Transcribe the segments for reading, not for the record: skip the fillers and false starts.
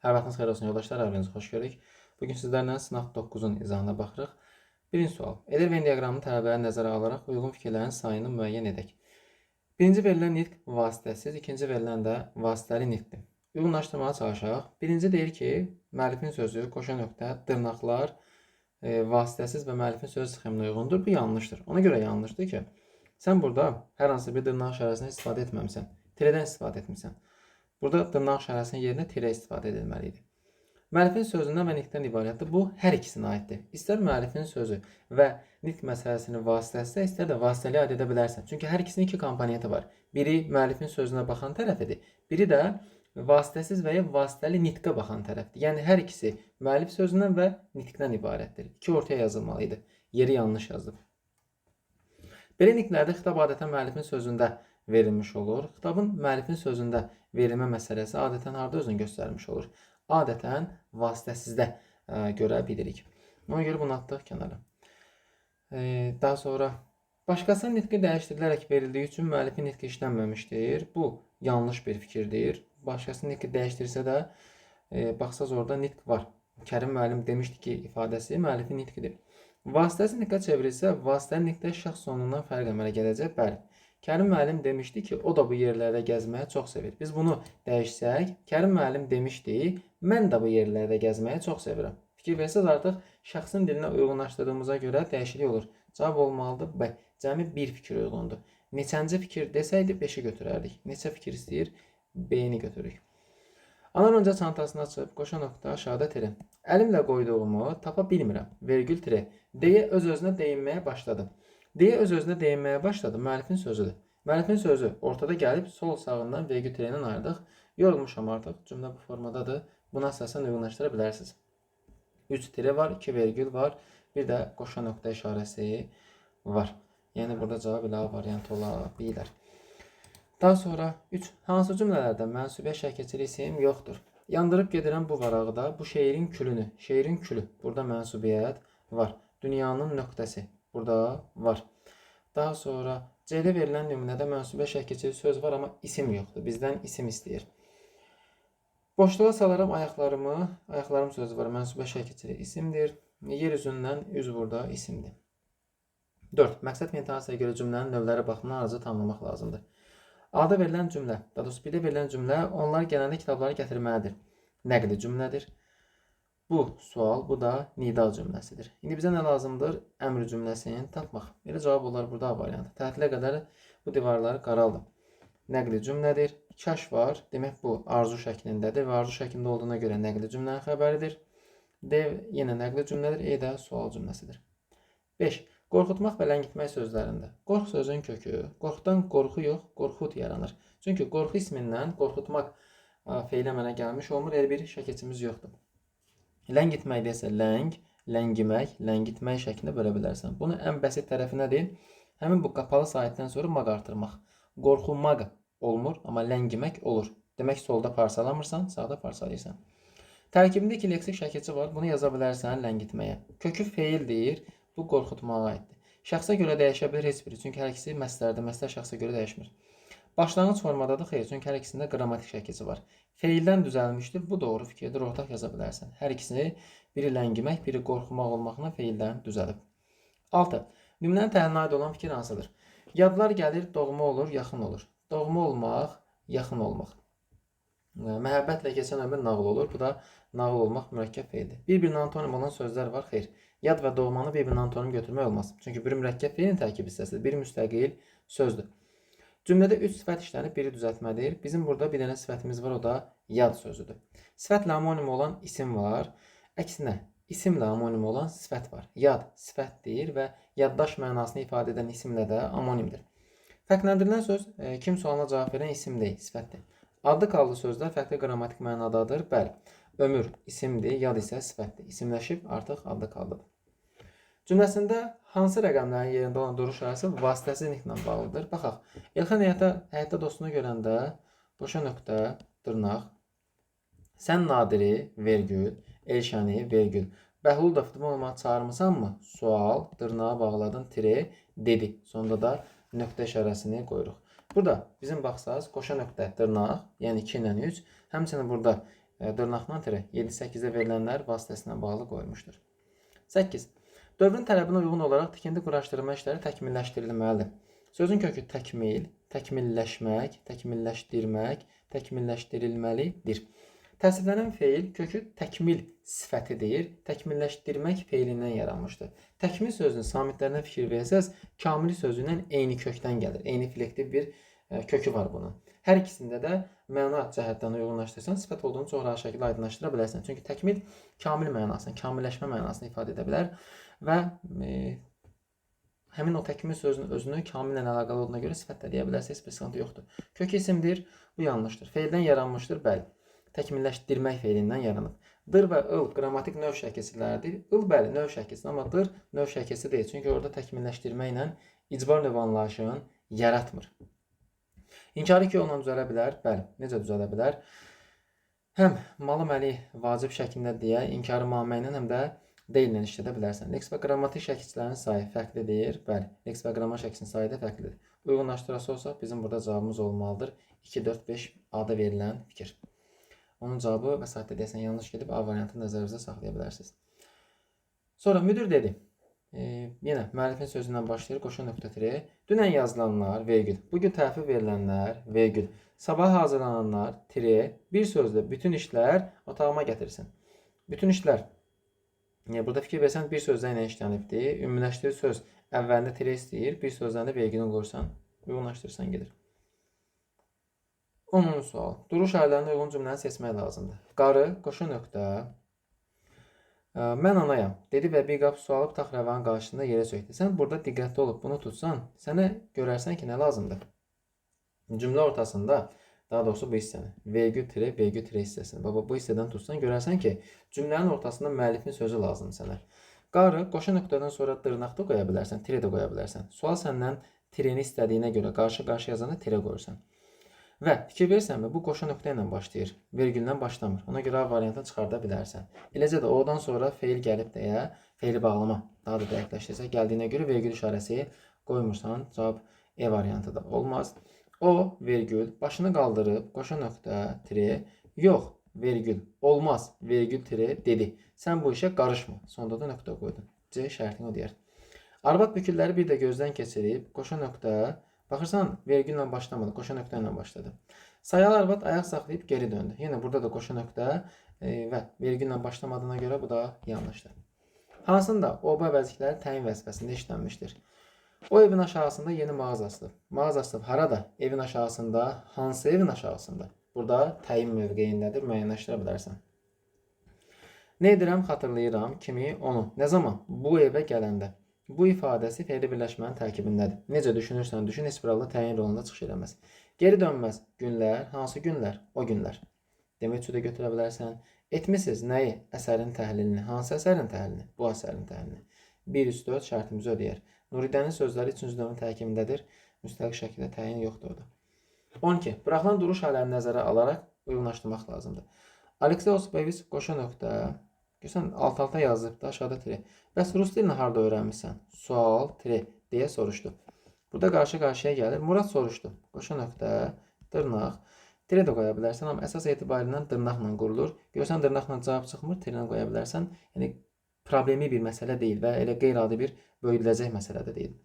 Hər vaxtınız xeyir olsun yoldaşlar, hər birinizi xoş gördük. Bugün sizlərlə sınaq 9-un izahına baxırıq. Birinci sual. Elir-Venn diaqramının tələbləri nəzərə alaraq uyğun fikirlərin sayını müəyyən edək. Birinci verilən nitq vasitəsiz, ikinci verilən də vasitəli nitqdir. Uyğunlaşdırmağa çalışaq. Birinci deyir ki, müəllifin sözü, qoşa nöqtə, dırnaqlar vasitəsiz və müəllifin sözü sxeminə uyğundur. Bu yanlışdır. Ona görə yanlışdır ki, sən burada hər hansı bir dırnaq işarəsindən istifadə etməmisən. Tiredən istifadə etmisən. Burada dırnaq işarəsinin yerinə tirə istifadə edilməli idi. Müəllifin sözündən və nitqdən ibarətdir. Bu hər ikisinə aiddir. İstər müəllifin sözü və nitq məsələsini vasitəsilə, istər də vasitəli aid edə bilərsən. Çünki hər ikisinin iki komponenti var. Biri müəllifin sözünə baxan tərəfidir. Biri də vasitəsiz və ya vasitəli nitqə baxan tərəfdir. Yəni hər ikisi müəllif sözündən və nitqdən ibarətdir. İki ortaya yazılmalı idi. Yeri yanlış yazdım. Belə nitqlərdə xitab adətən müəllifin sözündə verilmiş olur. Xitabın müəllifin sözündə verilmə məsələsi adətən harda özünü göstərmiş olur? Adətən vasitəsizdə görə bilirik. Ona görə bunu atdıq kənara. Daha sonra başqasının nitqi dəyişdirilərək verildiyi üçün müəllifin nitqi işlənməmişdir. Bu yanlış bir fikirdir. Başqasının nitqi dəyişdirsə də baxsaz orada nitq var. Kərim müəllim demişdi ki, ifadəsi müəllifin nitqidir. Vasitəsiz nitqə çevrilsə, vasitəli nitqdə şəxs sonundan fərq əmələ gələcək. Bəli. Kərim müəllim demişdi ki, o da bu yerlərdə gəzməyi çox sevir. Biz bunu dəyişsək, Kərim müəllim demişdi, mən də bu yerlərdə gəzməyi çox sevirəm. Fikir versəz artıq şəxsin dilinə uyğunlaşdırdığımıza görə dəyişiklik olur. Cavab olmalıdır B. Cəmi bir fikir uyğundur. Neçənci fikir desəydi 5-i götürərdik. Neçə fikir istəyir? B-ni götürürük. Anar öncə çantasını açıb qoşa nöqtə aşağıda tire. Əlimlə qoyduğumu tapa bilmirəm. Vergül tire. Deyə öz-özünə deyinməyə başladı. Deyə öz-özünə deyinməyə başladı. Müəllifin sözüdür. Müəllifin sözü ortada gəlib sol sağından vergül tirə ilə ayırdıq. Yorulmuşam artıq. Cümlə bu formadadır. Buna əsasən uyğunlaşdıra bilərsiniz. 3 tire var, 2 vergül var. Bir də qoşa nöqtə işarəsi var. Yəni burada cavab ilə A variantı ola bilər. Daha sonra 3. Hansı cümlələrdə mənsubiyyət şərh isim yoxdur? Yandırıb gedirəm bu varağı da, bu şeirin külünü. Şeirin külü. Burada mənsubiyyət var. Dünyanın nöqtəsi. Burada var. Daha sonra C-də verilən nümunədə mənsubiyyət şərh keçirici söz var, amma isim yoxdur. Bizdən isim istəyir. Boşluğa salaram ayaqlarımı. Ayaqlarım sözü var. Mənsubiyyət şərh keçirici isimdir. Yer üzündən üz burada isimdir. 4. Məqsəd və intonasiyaya görə cümlənin növləri baxımından aracı tanımlamaq lazımdır. A-da verilən cümlə, daha doğrusu B-də verilən cümlə onlar gələndə kitabları gətirməlidir. Nəqli cümlədir. Bu sual, bu da nida cümləsidir. İndi bizə nə lazımdır? Əmr cümləsini tapmaq. Elə cavab olar burada A variantı. Tətilə qədər bu divarları qaraldım. Nəqli cümlədir. Kaş var. Demək bu arzu şəklindədir və arzu şəklində olduğuna görə nəqli cümlənin xəbəridir. D yenə nəqli cümlədir. E də sual cümləsidir. 5. Qorxutmaq və ləngitmək sözlərində. Qorx sözünün kökü, qorxudan qorxu yox, qorxut yaranır. Çünki qorxu ismindən qorxutmaq feili əmələ gəlmiş olmur. Elə bir şəkilçimiz yoxdur. Ləngitməkdə isə ləng, ləngimək, ləngitmək şəklində bölə bilərsən. Bunu ən bəsit tərəfi nədir? Həmin bu qapalı sahitdən sonra maq artırmaq. Qorxumaq olmur, amma ləngimək olur. Demək solda parçalamırsan, sağda parçalayırsan. Tərkibində iki leksik şəkilçi var. Bunu yaza bilərsən ləngitməyə. Kökü feildir. Bu qorxutmağa aiddir. Şəxsə görə dəyişə bilər heç biri. Çünki hər ikisi məslərdir. Məslər şəxsə görə dəyişmir. Başlanğıc formadadır, xeyr, çünki hər ikisində qrammatik şəkilçi var. Feildən düzəlmişdir. Bu doğru fikirdir. Ortaq yaza bilərsən. Hər ikisini biri ləngimək, biri qorxumaq olmaqla feildən düzəlib. 6. Nümunənin təhlilinə aid olan fikir hansıdır? Yadlar gəlir, doğma olur, yaxın olur. Doğma olmaq, yaxın olmaq. Məhəbbətlə keçən ömür nağıl olur. Bu da nağıl olmaq mürəkkəb feildir. Bir-birinə antonim olan sözlər var. Xeyr. Yad və doğmanı bir-birinə antonim götürmək olmaz. Çünki biri mürəkkəb feilin tərkib hissəsidir, biri müstəqil sözdür. Cümlədə 3 sifət işlənib, biri düzəltmədir. Bizim burada bir dənə sifətimiz var, o da yad sözüdür. Sifətlə homonim olan isim var. Əksinə, isimlə homonim olan sifət var. Yad sifətdir və yaddaş mənasını ifadə edən isimlə də homonimdir. Fərqləndirilən söz kim sualına cavab verən isim deyil, sifətdir. Adlı qallı sözlər fərqli qrammatik mənadadır. Bəli. Ömür isimdir, yad isə sifətdir. İsimləşib artıq adlı qallıdır. Cümləsində hansı rəqəmlərin yerində olan duruş işarəsi vasitəsiz nitqlə bağlıdır? Baxaq. Elxan həyətdə dostunu görəndə boşa nöqtə, dırnaq, sən Nadiri, vergül, Elşəni, vergül. Bəhlul da futbol oynamağa çağırmısanmı? Sual, dırnağa bağladın, tire, dedi. Sonda da nöqtə işarəsini qoyuruq. Burada bizim baxsaz qoşa nöqtə, dırnaq, yəni 2 ilə 3. Həmçinin burada Dırnaqla tire. 7-8-də verilənlər vasitəsinə bağlı qoyulmuşdur. 8. Dövrün tələbinə uyğun olaraq tikinti quraşdırma işləri təkmilləşdirilməlidir. Sözün kökü təkmil, təkmilləşmək, təkmilləşdirmək, təkmilləşdirilməlidir. Təsniflənən feil kökü təkmil sifətidir. Təkmilləşdirmək feilindən yaranmışdır. Təkmil sözünün samitlərinə fikir versəz, kamil sözü ilə eyni kökdən gəlir. Eyni flektiv bir kökü var bunun. Hər ikisində də məna cəhətdən uyğunlaşdırsan, sifət olduğunu çox rahat şəkildə aydınlaşdıra bilərsən. Çünki təkmil kamil mənasını, kamilləşmə mənasını ifadə edə bilər və həmin o təkmil sözünün özünü kamillə əlaqəli olduğuna görə sifət də deyə bilərsə, heç bir sıxıntı yoxdur. Kök isimdir, bu yanlışdır. Feildən yaranmışdır, bəli. Təkmilləşdirmək feilindən yaranıb. Dır və ıl qrammatik növ şəkilçilərdir. Il, bəli, növ şəkilçisi, amma dır növ şəkilçisi deyil. Çünki orada təkmilləşdirməklə icbar növ anlayışını yaratmır. İnkarı ki yolla düzələ bilər. Bəli, necə düzələ bilər? Həm malı məli vacib şəklində deyə inkarı mamə ilə, həm də deyillə işlədə bilərsən. Leks və qrammatik şəkilçilərin sayı fərqlidir. Bəli, leks və qrammatik şəkilçinin sayı da fərqlidir. Uyğunlaşdırası olsaq, bizim burada cavabımız olmalıdır. 2, 4, 5 A-da verilən fikir. Onun cavabı vəsaitdə deyəsən yanlış gedib, A variantını nəzərinizdə saxlaya bilərsiniz. Sonra müdür dedi. Yenə müəllifin sözündən başlayır, qoşa nöqtə tire. Dünən yazılanlar, vergül, bugün təhvil verilənlər, vergül, sabah hazırlananlar, tire, bir sözlə bütün işlər otağıma gətirsin. Bütün işlər. Yəni, burada fikir versən, bir sözlə ilə işlənibdir. Ümumiləşdirici söz əvvəlində tire istəyir, bir sözlə də vergülünü qoyursan, uyğunlaşdırırsan gedir. 10-cu sual. Duruş əllərinə uyğun cümləni seçmək lazımdır. Qarı, qoşa nöqtə, mən anayam, dedi və bir qap su alıb taxravanın qarşısında yerə çökdü. Sən burada diqqətli olub bunu tutsan, sənə görərsən ki, nə lazımdır? Cümlə ortasında, daha doğrusu bu hissəni, vergül tire, vergül tire hissəsini. Baba, bu hissədən tutsan, görərsən ki, cümlənin ortasında müəllifin sözü lazımdır sənə. Qarı, qoşa nöqtədən sonra dırnaq da qoya bilərsən, tire də qoya bilərsən. Sual səndən tireni istədiyinə görə qarşı-qarşı yazanda tire qoyursan. Və fikir verirsənmi, bu qoşa nöqtə ilə başlayır, vergüldən başlamır. Ona görə A variantını çıxarda bilərsən. Eləcə də oradan sonra feil gəlib deyə, feili bağlama daha da dəqiqləşdirsək, gəldiyinə görə vergül işarəsi qoymursan, cavab E variantı da olmaz. O, vergül, başını qaldırıb, qoşa nöqtə, tire, yox, vergül, olmaz, vergül, tire, dedi. Sən bu işə qarışma. Sonda da nöqtə qoydun. C şərtini o deyər. Arvad bükülləri bir də gözdən keçirib, qoşa nöqtə, baxırsan, vergüllə başlamadı, qoşa nöqtə ilə başladı. Sayalı arvad ayaq saxlayıb geri döndü. Yenə burada da qoşa nöqtə və vergüllə başlamadığına görə bu da yanlışdır. Hansında oba əvəzlikləri təyin vəzifəsində işlənmişdir? O evin aşağısında yeni mağaza açılıb. Mağaza açılıb harada? Evin aşağısında. Hansı evin aşağısında? Burada təyin mövqeyindədir, müəyyənləşdirə bilərsən. Nə edirəm? Xatırlayıram. Kimi? Onu. Nə zaman? Bu evə gələndə. Bu ifadəsi fe'li birləşmənin tərkibindədir. Necə düşünürsən, düşün, heç bir halda təyin rolunda çıxış eləməz. Geri dönməz günlər, hansı günlər? O günlər. Demək üçün də götürə bilərsən. Etmisiniz nəyi? Əsərin təhlilini. Hansı əsərin təhlilini? Bu əsərin təhlilini. 1, 3, 4 şərtimizi ödəyər. Nuridənin sözləri 3-cü növün tərkibindədir. Müstəqil şəkildə təyin yoxdur orada. 12. Buraxılan duruş hallərini nəzərə alaraq uyğunlaşdırmaq lazımdır. Aleksey Osipoviç qoşa nöqtə. Görsən, alt-alta yazıb da aşağıda tire. Bəs rus dilini harda öyrənmisən? Sual, tire deyə soruşdu. Burada qarşı-qarşıya gəlir. Murad soruşdu. Qoşa nöqtə, dırnaq. Tire də qoya bilərsən, amma əsas etibarilə dırnaqla qurulur. Görsən, dırnaqla cavab çıxmır, tirəni qoya bilərsən. Yəni, problemi bir məsələ deyil və elə qeyri-adi bir böyüdüləcək məsələ də deyil.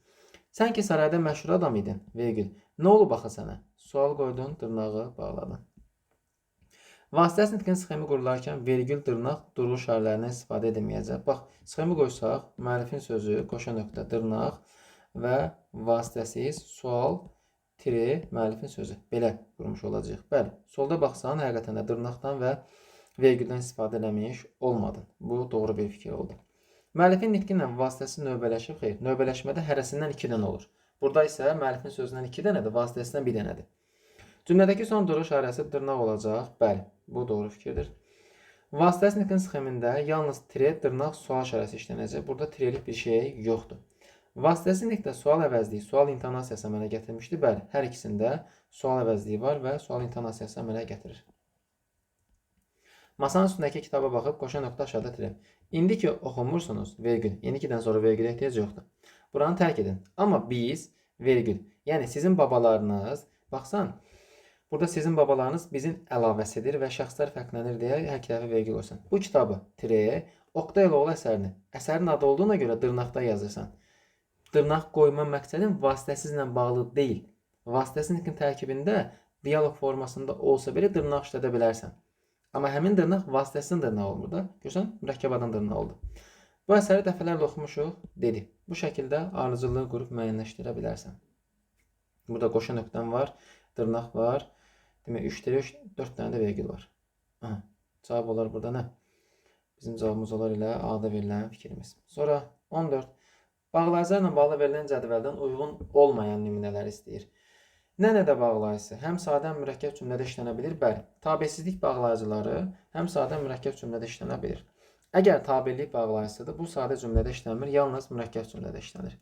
Sən ki, sarayda məşhur adam idin, vergül. Nə olub axı sənə? Sual qoydun, dırnağı bağladın. Vasitəsiz nitqin sxemi qurularkən vergül, dırnaq, duruş işarələrindən istifadə edilməyəcək. Bax, sxemi qoysaq, müəllifin sözü, qoşa nöqtə, dırnaq və vasitəsiz sual, tire, müəllifin sözü. Belə qurmuş olacaq. Bəli, solda baxsan, həqiqətən də dırnaqdan və vergüldən istifadə eləmiş olmadın. Bu, doğru bir fikir oldu. Müəllifin nitqi ilə vasitəsi növbələşib, xeyr, növbələşmədə hərəsindən 2 dənə olur. Burada isə müəllifin sözündən 2 dənədir, vasitəsindən 1 dənədir. Cümlədəki son duruş işarəsi dırnaq olacaq. Bəli, bu doğru fikirdir. Vasitəsiz nitqin sxemində yalnız tire, dırnaq, sual işarəsi işlənəcək. Burada tirelik bir şey yoxdur. Vasitəsiz nitqdə sual əvəzliyi, sual intonasiyası əmələ gətirmişdi. Bəli, hər ikisində sual əvəzliyi var və sual intonasiyası əmələ gətirir. Masanın üstündəki kitaba baxıb qoşa nöqtə aşağıda tire. İndi ki oxumursunuz, vergül. İndikidən sonra vergülə ehtiyac yoxdur. Buranı tərk edin. Amma biz, vergül, yəni sizin babalarınız, baxsan, Burada sizin babalarınız bizim əlavəsidir və şəxslər fərqlənir deyə hər iki dəfə vergül qoysan. Bu kitabı tire, Oqtay Eloğlu əsərini. Əsərin adı olduğuna görə dırnaqda yazırsan. Dırnaq qoyma məqsədin vasitəsizlə bağlı deyil. Vasitəsiz nitqin tərkibində dialoq formasında olsa belə dırnaq işlədə bilərsən. Amma həmin dırnaq vasitəsizin dırnağı olmur da. Görsən, mürəkkəb adın dırnağı oldu. Bu əsəri dəfələrlə oxumuşuq, dedi. Bu şəkildə ardıcıllığı qurub müəyyənləşdirə bilərsən. Burada qoşa nöqtən var, dırnaq var. Demək, 3 tire 3, 4 dənə də vergül var. Aha, cavab olar burada nə? Bizim cavabımız olar ilə A-da verilən fikrimiz. Sonra 14. Bağlayıcılarla bağlı verilən cədvəldən uyğun olmayan nümunələri istəyir. Nə nə də bağlayıcısı həm sadə, həm mürəkkəb cümlədə işlənə bilir? Bəli. Tabesizlik bağlayıcıları həm sadə, həm mürəkkəb cümlədə işlənə bilir. Əgər tabelik bağlayıcısıdır, bu sadə cümlədə işlənmir, yalnız mürəkkəb cümlədə işlənir.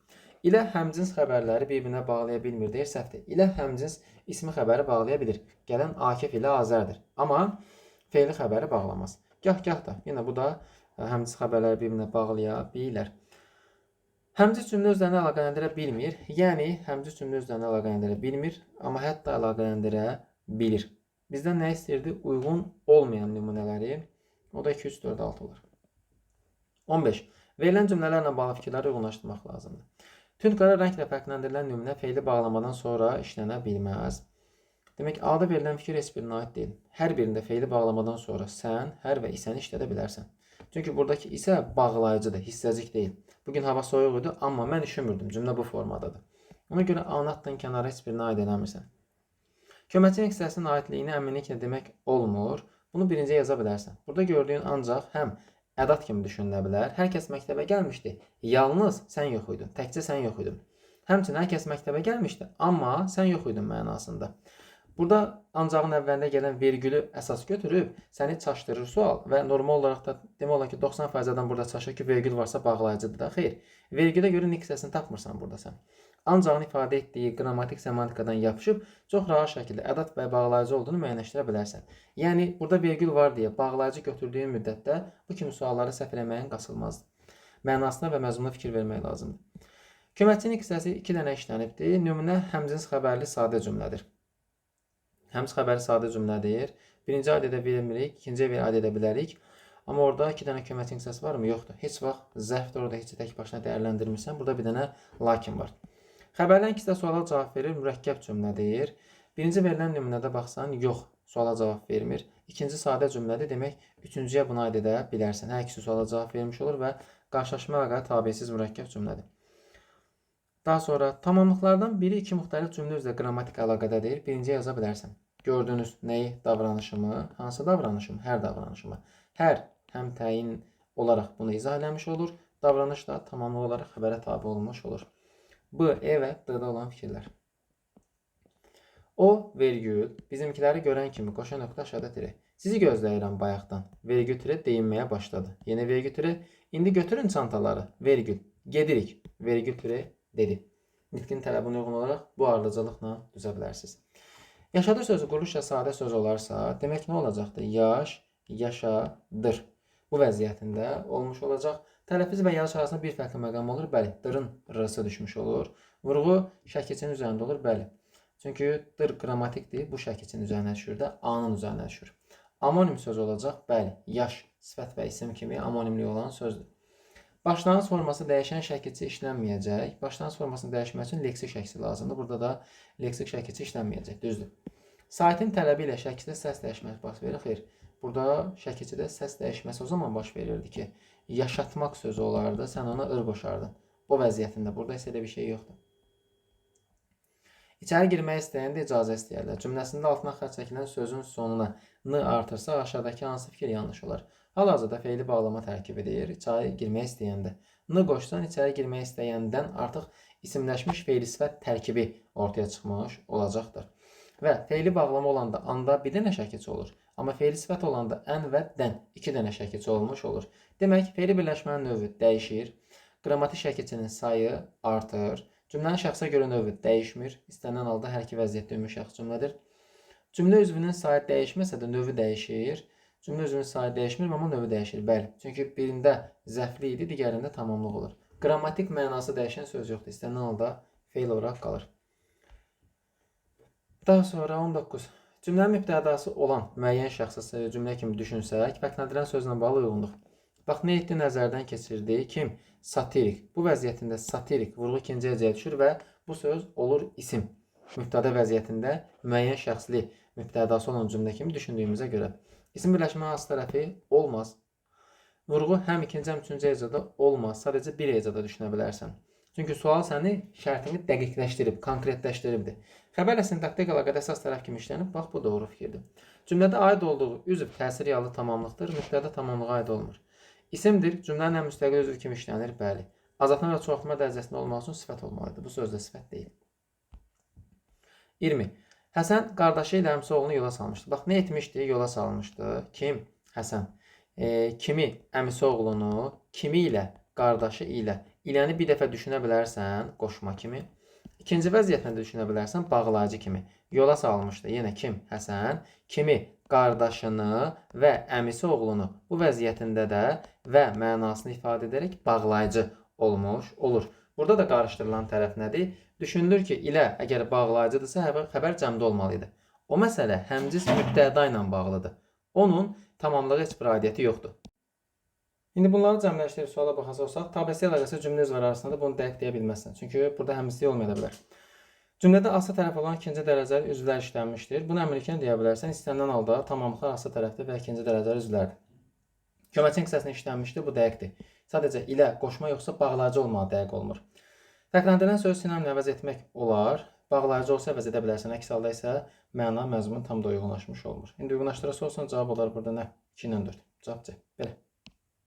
İlə həmcins xəbərləri bir-birinə bağlaya bilmir deyir, səhvdir. İlə həmcins ismi xəbəri bağlaya bilir. Gələn Akif ilə Azərdir. Amma feili xəbəri bağlamaz. Gah-gah da, yenə bu da həmcins xəbərləri bir-birinə bağlaya bilər. Həmcins cümlə özlərini əlaqələndirə bilmir. Yəni, həmcins cümlə özlərini əlaqələndirə bilmir, amma hətta əlaqələndirə bilir. Bizdən nə istəyirdi? Uyğun olmayan nümunələri. O da 2, 3, 4, 6 olur. 15. Verilən cümlələrlə bağlı fikirləri uyğunlaşdırmaq lazımdır. Tünd qara rənglə fərqləndirilən nümunə feili bağlamadan sonra işlənə bilməz. Demək, A-da verilən fikir heç birinə aid deyil. Hər birində feili bağlamadan sonra sən, hər və isəni işlədə bilərsən. Çünki buradakı isə bağlayıcıdır, hissəcik deyil. Bugün hava soyuq idi, amma mən üşümürdüm. Cümlə bu formadadır. Ona görə A-nı atdın kənara, heç birinə aid eləmirsən. Köməkçi hissəsinin aidliyini əminliklə demək olmur. Bunu birinciyə yaza bilərsən. Burada gördüyün ancaq həm ədat kimi düşünülə bilər. Hər kəs məktəbə gəlmişdi. Yalnız sən yox idin. Təkcə sən yox idin. Həmçinin hər kəs məktəbə gəlmişdi, amma sən yox idin mənasında. Burada ancağın əvvəlində gələn vergülü əsas götürüb səni çaşdırır sual və normal olaraq da demək olar ki 90% adam burada çaşır ki, vergül varsa bağlayıcıdır da. Xeyr. Vergülə görə nitq hissəsini tapmırsan burada sən. Ancağın ifadə etdiyi qrammatik semantikadan yapışıb çox rahat şəkildə ədat və bağlayıcı olduğunu müəyyənləşdirə bilərsən. Yəni burada vergül var deyə bağlayıcı götürdüyün müddətdə bu kimi sualları səhv eləməyin qaçılmazdır. Mənasına və məzmununa fikir vermək lazımdır. Köməkçinin hissəsi 2 dənə işlənibdir. Nümunə həmcins xəbərli sadə cümlədir. Həmcins xəbərli sadə cümlədir. Birinci aid edə bilmirik, ikinciyə bir aid edə bilərik. Amma orada 2 dənə köməkçi hissəsi varmı? Yoxdur. Heç vaxt zərfdir, orada heç tək başına dəyərləndirmirsən. Burada bir dənə lakin var. Xəbərlərin ikisi də suala cavab verir, mürəkkəb cümlədir. Birinci verilən nümunədə baxsan, yox, suala cavab vermir. İkinci sadə cümlədir, demək üçüncüyə buna aid edə bilərsən. Hər ikisi suala cavab vermiş olur və qarşılaşma əlaqəli tabesiz mürəkkəb cümlədir. Daha sonra tamamlıqlardan biri iki müxtəlif cümlə üzrə qrammatik əlaqədədir. Birinciyə yaza bilərsən. Gördüyünüz nəyi? Davranışımı. Hansı davranışımı? Hər davranışımı. Hər həm təyin olaraq bunu izah eləmiş olur. Davranış da tamamlıq olaraq xəbərə tabi olmuş olur. B, E və D-də olan fikirlər. O, vergül, bizimkiləri görən kimi qoşa nöqtə aşağıda tire. Sizi gözləyirəm bayaqdan. Vergül tire deyinməyə başladı. Yenə vergül tire. İndi götürün çantaları. Vergül. Gedirik. Vergül tire dedi. Nitqin tələbinə uyğun olaraq bu ardıcıllıqla düzə bilərsiniz. Yaşadır sözü quruluşca sadə söz olarsa, demək nə olacaqdır? Yaş, yaşadır. Bu vəziyyətində olmuş olacaq. Tələffüz və yazış arasında bir fərqli məqam olur. Bəli, dırın r-sı düşmüş olur. Vurğu şəkilçinin üzərində olur. Bəli. Çünki dır qrammatikdir. Bu şəkilçinin üzərinə düşür də, A-nın üzərinə düşür. Amonim söz olacaq. Bəli, yaş, sifət və isim kimi amonimlik olan sözdür. Başlanğıc forması dəyişən şəkilçi işlənməyəcək. Başlanğıc formasını dəyişmək üçün leksik şəkilçi lazımdır. Burada da leksik şəkilçi işlənməyəcək. Düzdür. Saitin tələbi ilə şəkilçidə səs dəyişməsi baş verir. Xeyr. Burada şəkilçidə səs dəyişməsi o zaman baş verirdi ki, yaşatmaq sözü olardı, sən ona ır qoşardın. O vəziyyətində. Burada isə elə bir şey yoxdur. İçəri girmək istəyəndə icazə istəyərlər. Cümləsində altına xətt çəkilən sözün sonuna n artırsaq aşağıdakı hansı fikir yanlış olar? Hal-hazırda feili bağlama tərkibidir. İçəri girmək istəyəndə. N qoşsan içəri girmək istəyəndən artıq isimləşmiş feili sifət tərkibi ortaya çıxmış olacaqdır. Və feili bağlama olanda anda bir dənə şəkilçi olur. Amma feili sifət olanda ən və dən iki dənə şəkilçi olmuş olur. Demək, feili birləşmənin növü dəyişir. Qrammatik şəkilçinin sayı artır. Cümlənin şəxsə görə növü dəyişmir. İstənilən halda hər iki vəziyyətdə ümumi şəxs cümlədir. Cümlə üzvünün sayı dəyişməsə də növü dəyişir. Cümlə üzvünün sayı dəyişmir, amma növü dəyişir. Bəli. Çünki birində zərfli idi, digərində tamamlıq olur. Qrammatik mənası dəyişən söz yoxdur. İstənilən halda feil olaraq qalır. Daha sonra 19. Cümlənin mübtədası olan müəyyən şəxsi cümlə kimi düşünsək, fərqləndirən sözlə bağlı uyğunluq. Bax, nə etdi nəzərdən keçirdi? Kim? Satirik. Bu vəziyyətində satirik vurğu ikinci hecəyə düşür və bu söz olur isim. Mübtəda vəziyyətində müəyyən şəxsli mübtədası olan cümlə kimi düşündüyümüzə görə. İsim birləşmə hansı tərəfi olmaz. Vurğu həm ikinci, həm üçüncü hecada olmaz. Sadəcə bir hecada düşünə bilərsən. Çünki sual səni şərtini dəqiqləşdirib, konkretləşdiribdir. Xəbərlə sintaktik əlaqədə əsas tərəf kimi işlənib. Bax, bu doğru fikirdir. Cümlədə aid olduğu üzv təsir yallı tamamlıqdır. Mübtəda tamamlığa aid olmur. İsimdir. Cümlənin ən müstəqil üzv kimi işlənir. Bəli. Azaltma və çoxaltma dərəcəsində olmaq üçün sifət olmalıdır. Bu sözdə sifət deyil. 20. Həsən qardaşı ilə əmisi oğlunu yola salmışdı. Bax, nə etmişdi? Yola salmışdı. Kim? Həsən. Kimi? Əmisi oğlunu. Kimi ilə? Qardaşı ilə. İləni bir dəfə düşünə bilərsən, qoşma kimi. İkinci vəziyyətlə də düşünə bilərsən, bağlayıcı kimi. Yola salmışdı. Yenə kim? Həsən. Kimi? Qardaşını və əmisi oğlunu. Bu vəziyyətində də və mənasını ifadə edərək bağlayıcı olmuş olur. Burada da qarışdırılan tərəf nədir? Düşünülür ki, ilə əgər bağlayıcıdırsa, xəbər cəmdə olmalı idi. O məsələ həmcis mübtəda ilə bağlıdır. Onun tamamlığı heç bir aidiyyəti yoxdur. İndi bunları cəmləşdirib suala baxacaq olsaq, tabeçilik əlaqəsi cümlə üzvləri arasında da bunu dəqiq deyə bilməzsən. Çünki burada həmcislik olmaya da bilər. Cümlədə aslı tərəf olan ikinci dərəcəli üzvlər işlənmişdir. Bunu əmrikən deyə bilərsən. İstənilən halda tamamlıqlar aslı tərəfdir və ikinci dərəcəli üzvlərdir. Köməkçinin hissəsində işlənmişdir, bu dəqiqdir. Sadəcə ilə qoşma yoxsa bağlayıcı olmağı dəqiq olmur. Fərqləndirilən sözü sinonimlə əvəz etmək olar. Bağlayıcı olsa əvəz edə bilərsən. Əks halda isə məna, məzmun tam da uyğunlaşmış olmur. İndi uyğunlaşdırası olsan cavab olar burada nə? 2 ilə 4. Cavab C. Belə.